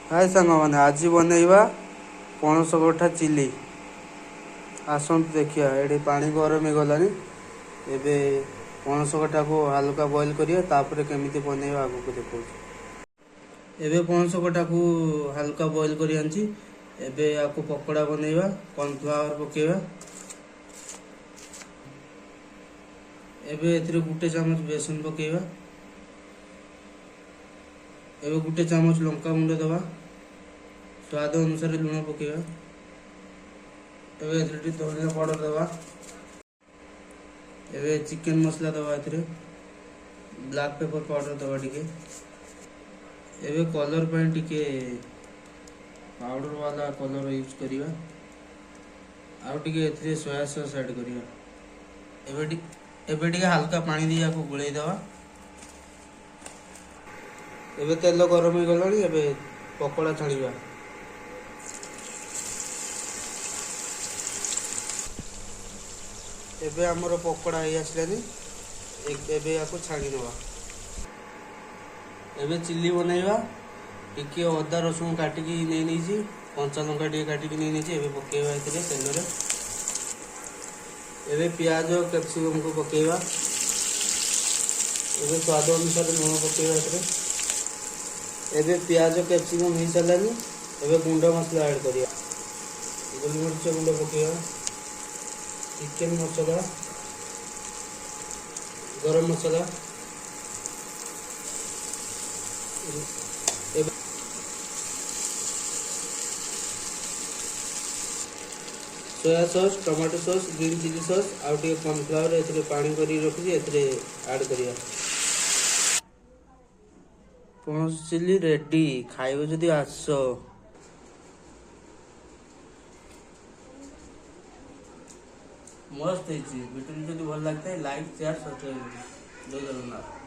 ହାଏ ସାଙ୍ଗମାନେ, ଆଜି ବନେଇବା ପଣସ କଠା ଚିଲି। ଆସନ୍ତୁ ଦେଖିବା। ଏଠି ପାଣି ଗରମ ହେଇଗଲାଣି। ଏବେ ପଣସ କଠାକୁ ହାଲୁକା ବଏଲ୍ କରିବା, ତାପରେ କେମିତି ବନେଇବା ଆଗକୁ ଦେଖାଉଛି। ଏବେ ପଣସ କଠାକୁ ହାଲୁକା ବଏଲ୍ କରି ଆଣିଛି। ଏବେ ୟାକୁ ପକୋଡ଼ା ବନେଇବା। କର୍ଣ୍ଣଫ୍ଲାୱାର ପକେଇବା। ଏବେ ଏଥିରେ 1 ଚାମଚ ବେସନ ପକେଇବା। ଏବେ 1 ଚାମଚ ଲଙ୍କା ଗୁଣ୍ଡ ଦେବା। ସ୍ୱାଦ ଅନୁସାରେ ଲୁଣ ପକେଇବା। ଏବେ ଏଥିରେ ଟିକେ ଧନିଆ ପାଉଡ଼ର ଦେବା। ଏବେ ଚିକେନ ମସଲା ଦେବା। ଏଥିରେ ବ୍ଲାକ୍ ପେପର ପାଉଡ଼ର ଦେବା ଟିକେ। ଏବେ କଲର୍ ପାଇଁ ଟିକେ ପାଉଡ଼ର ବାଲା କଲର୍ ୟୁଜ୍ କରିବା। ଆଉ ଟିକେ ଏଥିରେ ସୋୟା ସସ୍ ଆଡ଼୍ କରିବା। ଏବେ ଟିକେ ହାଲକା ପାଣି ଦେଇ ୟାକୁ ଗୋଳେଇ ଦେବା। ଏବେ ତେଲ ଗରମ ହେଇଗଲାଣି। ଏବେ ପକୋଡ଼ା ଛାଣିବା। ଏବେ ଆମର ପକୋଡ଼ା ହେଇ ଆସିଲାଣି। ଏବେ ୟାକୁ ଛାଣି ନେବା। ଏବେ ଚିଲି ବନେଇବା। ଟିକେ ଅଦା ରସୁଣ କାଟିକି ନେଇ ନେଇଛି, କଞ୍ଚା ଲଙ୍କା ଟିକେ କାଟିକି ନେଇ ନେଇଛି। ଏବେ ପକେଇବା ଏଥିରେ ତେଲରେ। ଏବେ ପିଆଜ କ୍ୟାପ୍ସିକମକୁ ପକେଇବା। ଏବେ ସ୍ୱାଦ ଅନୁସାରେ ଲୁଣ ପକେଇବା ଏଥିରେ। ଏବେ ପିଆଜ କ୍ୟାପ୍ସିକମ୍ ହେଇସାରିଲାଣି। ଏବେ ଗୁଣ୍ଡ ମସଲା ଆଡ଼୍ କରିବା। ଗୋଲମରିଚ ଗୁଣ୍ଡ ପକେଇବା, ଚିକେନ ମସଲା, ଗରମ ମସଲା। ଏବେ soya sauce, tomato sauce, green chilli sauce ଆଉ ଟିକେ କର୍ଣ୍ଣଫ୍ଲାୱାର ଏଥିରେ ପାଣି କରିକି ରଖିଛି, ଏଥିରେ ଆଡ଼୍ କରିବା। ପଣସ ଚିଲି ରେଡ଼ି। ଖାଇବ ଯଦି ଆସ। ମସ୍ତ ହେଇଛି। ଭିଡ଼ିଓ ଯଦି ଭଲ ଲାଗିଥାଏ, ଲାଇକ୍, ସେୟାର, ସବସ୍କ୍ରାଇବ୍। ଜୟ ଜଗନ୍ନାଥ।